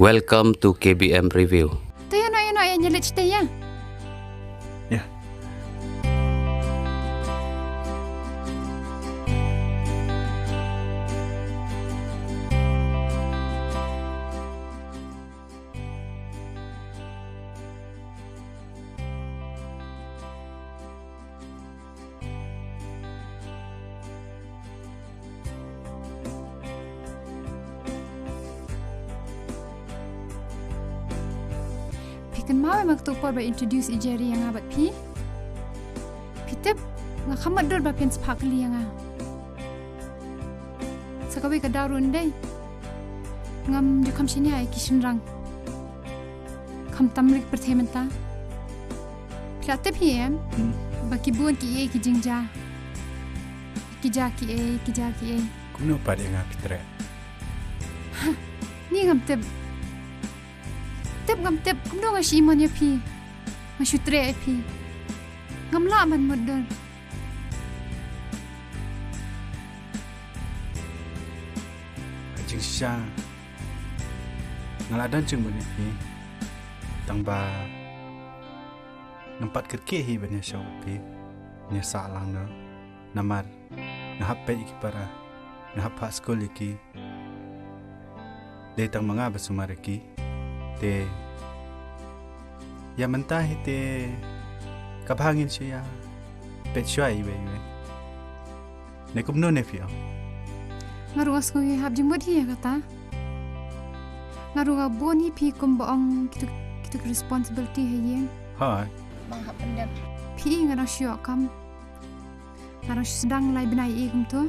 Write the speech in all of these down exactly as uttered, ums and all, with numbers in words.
Welcome to K B M Review. Te ïa no, ïa no, ïa nyelech te ïa. Ïa. Phi kynmaw em ha kato ka por ba introduce i Jerry ïa nga bad phi? Phi tip, nga khlem mutdur ba phin sa phah kylli ïa nga. Sa kawei ka daw ruh ym dei. Ngam ju kham shaniah ïa ki shynrang. Khamtam ruh ki pyrthei mynta. Phi la tip hi em? Hmm. Ba ki bun kiei ki jingjia. Ki jia kiei, ki jia kiei. Kumno pat ïa nga phi treh? Ha, ni ngam tip. Tip ngam tip, kumno nga shu ïa mon ïa phi. Nga shu treh ïa phi. Ngam lah ban mutdur. Ka jingshisha nga la don jingmut ïa phi. Tang ba ngam pat kyrkieh hi ban ïashoh bad phi. Ban ïasah lang noh. Namar nga hap peit ïa ki para. Nga hap phah skul ïa ki. Dei tang ma nga ba sumar ïa ki. Te ïa mynta hi te ka bha ngin shu ïa peit shuwa iwei iwei. Ne kumno ne phi ong? Nga ruh nga sngew ïa hap jingmut hi ïa kata. Nga ruh nga bun hi phi kumba ong kitu, kitu ki responsibility ha ïing. Hooid. Bang hap pyndep. Phi i nga dang shu ïoh kam. Nga dang shu sdang lai bnai i kumtu.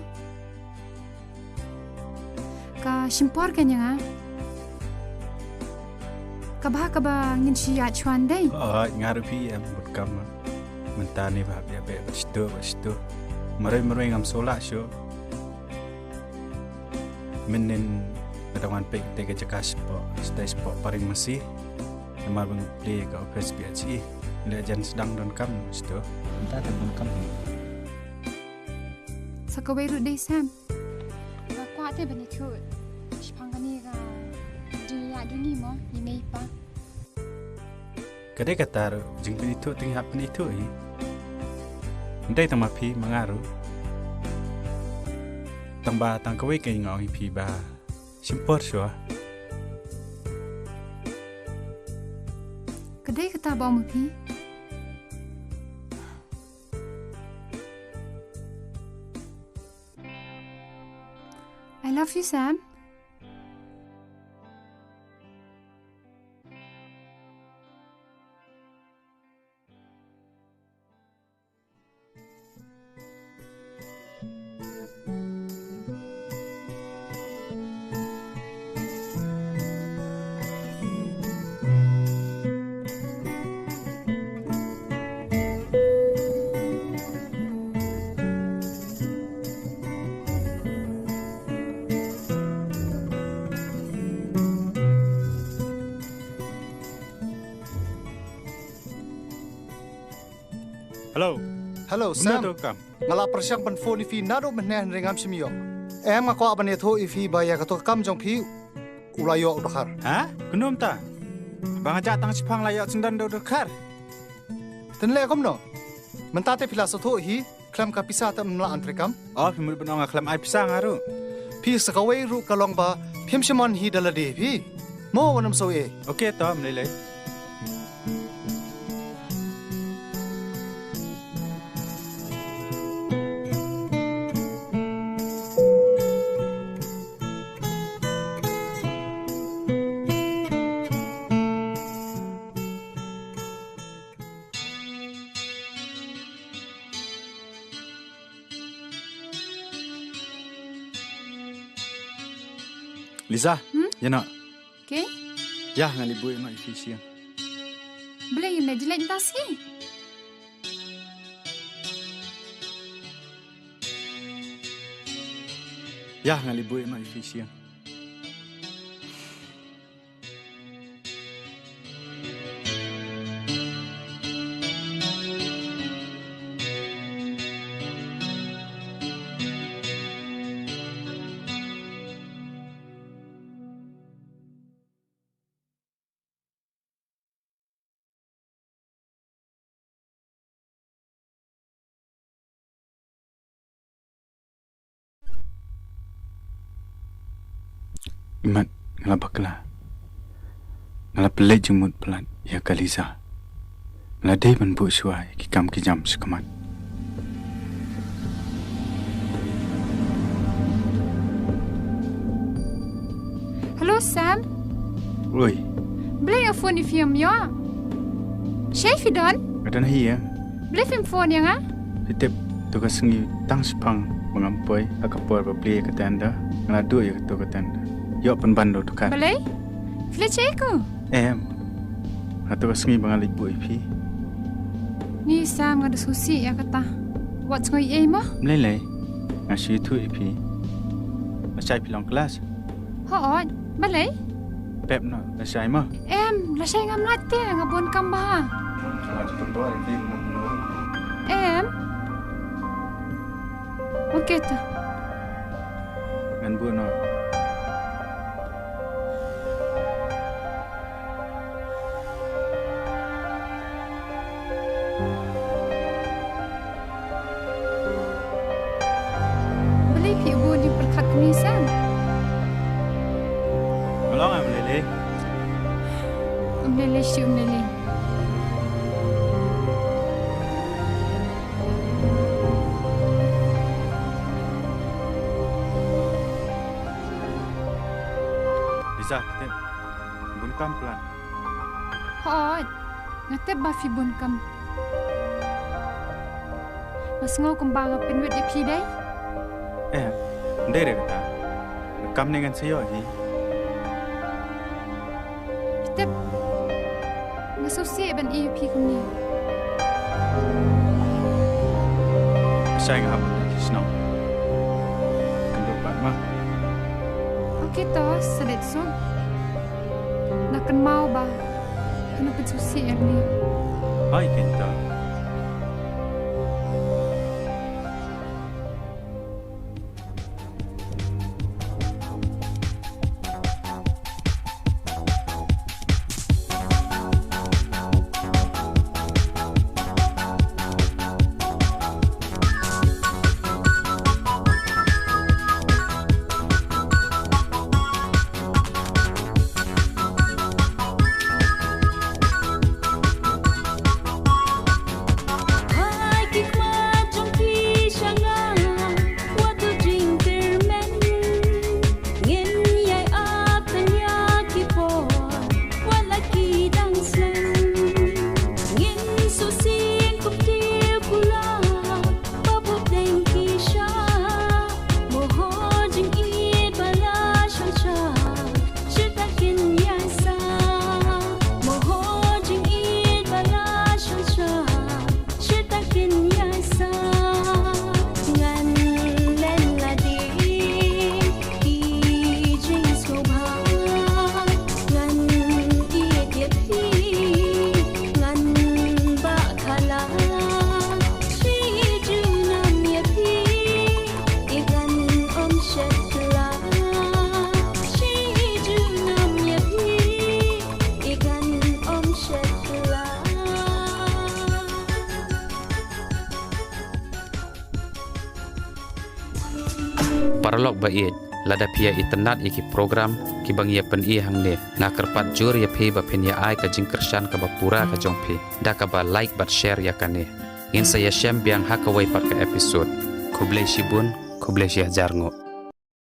Ka shim por kein ïa nga. Kaba, kaba ngin shu ïaid shuwa ym dei. Hooid, nga ruh phi em bad kam. Mynta ne ba hap ïa beh bad shtu, bad shtu. Marwei, marwei ngam shu lah shuh. Mynnin nga dang wan peit te ka jaka sport, stage sport paring masi. Namar ba nga plie ka office P H E. Leh jan sdang donkam sdang. Mynta te donkam hi. Sa kawei ruh dei Sam. Nga kwah te ban ïathuh shaphang kane ka jingïaid jong ngi mo, i mei i pa. Ka dei kata ruh, jingpynithuh te ngi hap pynithuh hi. Ym dei tang ma phi ma nga ruh. Tang ba tang kawei ka nga ong ïa phi ba shim por shuwa. Ka dei kata ba ong ma phi. I love you, Sam. Hello. Hello, Sam. Kumno to kam? Nga la pyrshang ban phone ïa phi naduh mynne hynrei ngam shym ïoh. Em, nga kwah ban ïathuh ïa phi ba ïa kato ka kam jong phi u la ïoh u dkhar. Ha? Kumno mynta? Ba nga jah tang shipang la ïoh syndon da u dkhar. Te leh kumno? Mynta te phi la sngewthuh hi, khlem ka pisa te ym lah ban treikam. Oh, phi mut ban ong nga khlem ai pisa nga ruh. Phi sa kawei ruh ka long ba phim shym mon hi da lade phi. Mo, wat nym sngew ei. Okay, to, ym lei lei. Lisa, hmm? Ïa noh. Okay. Ïa, nga leit buh ïa noh ïa phi sha ïing. Balei ngin leit jleit mynta sngi? Ïa, nga leit buh ïa noh ïa phi sha ïing. Imat, nga la bakla. Nga la pynleit jingmut palat ïa ka Lisa. Nga la dei ban buh shuwa ïa ki kam ki jam shakhmat. Hello, Sam. Oi. Balei nga phone ïa phi ym ïoh? Shaei phi don? Nga don hi ïa. Balei phim phone ïa nga? Phi tip, to ka sngi tang shiphang ba ngam poi ha ka por ba plie ïa ka tender. Nga la duh ïa kato ka tender. Ïoh pynban da u dkhar. Balei? Phi leit shaei ko? Em. Hato ka sngi ba nga leit buh ïa phi? Ni Sam, nga da sngewsih ïa kata. Wat sngew ei mo? Ym lei lei. Nga shu ïathuh ïa phi. Lashai phi long klas? Hooid, balei? Pep noh, lashai mo? Em, lashai ngam lah te, nga bun kam bha. Em. Okay to. Ngan buh noh. Balei phi bun ïa pyrkhat kumne Sam? Nga long em lei lei. Em lei lei shu em lei lei. Lisa, tip. Bun kam plan. Hooid, nga tip ba phi bun kam. Nga sngew kumba nga pynwit ïa phi dei. Eh, ym dei re kata. Kam ne ngan sa ïoh hi. Phi tip, nga sngewsih ban ïoh ïa phi kumne. Shai nga hap ki shnong. Kan dok pat ma. Okay to, sa leit suk. Nga kynmaw ba kan pynsngewsih ïa ngi. Hai kynta. Paralok ba ïeit, lada phi ïa itynnad ïa ki program kiba ngi ïa pyni hangne, nga kyrpad jur ïa phi ba phin ïa ai ka jingkyrshan kaba pura ka jong phi da kaba like bad share ïa kane. Ngin sa ïashem biang ha kawei pat ka episode. Khublei shibun, khublei shihajar nguh.